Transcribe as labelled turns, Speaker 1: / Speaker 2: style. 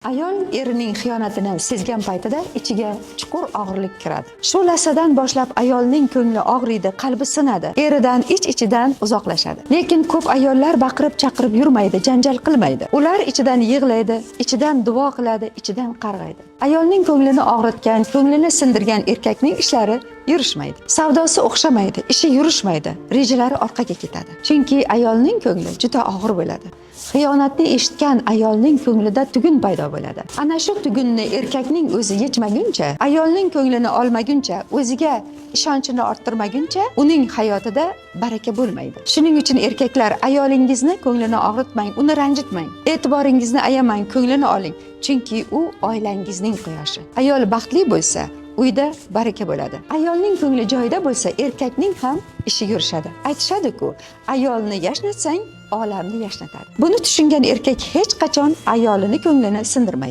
Speaker 1: Ayol erining xiyonatini sezgan paytida ichiga chuqur og'irlik kiradi. Shu lahzadan boshlab ayolning ko'ngli og'riydi, qalbi sinadi, eridan ich-ichidan uzoqlashadi. Lekin ko'p ayollar baqirib chaqirib yurmaydi, janjal qilmaydi. Ular ichidan yig'laydi, ichidan duo qiladi, ichidan qarg'aydi. Ayolning ko'nglini og'ritgan, ko'nglini sindirgan erkakning ishlari yurishmaydi. Savdosi o'xshamaydi, ishi yurishmaydi, rejalari orqaga ketadi. Chunki ayolning ko'ngli juda og'ir bo'ladi. Xiyonatni eshitgan ayolning ko'nglida tugun paydo bo'ladi. Ana shu tugunni erkakning o'zi yechmaguncha, ayolning ko'nglini olmaguncha, o'ziga ishonchini orttirmaguncha uning hayotida baraka bo'lmaydi. Shuning uchun erkaklar, ayolingizni ko'nglini og'ritmang, uni ranjitmang. E'tiboringizni ayamang, ko'nglini oling. Chunki u oilangizning quyoshi. Ayol baxtli bo'lsa, uyda baraka bo'ladi. Ayolning ko'ngli joyida bo'lsa, erkakning ham ishi yurishadi. Aytishadi-ku, ayolni yashnatsang, olamni yashnatadi. Buni tushungan erkak hech qachon ayolini ko'nglini sindirmaydi.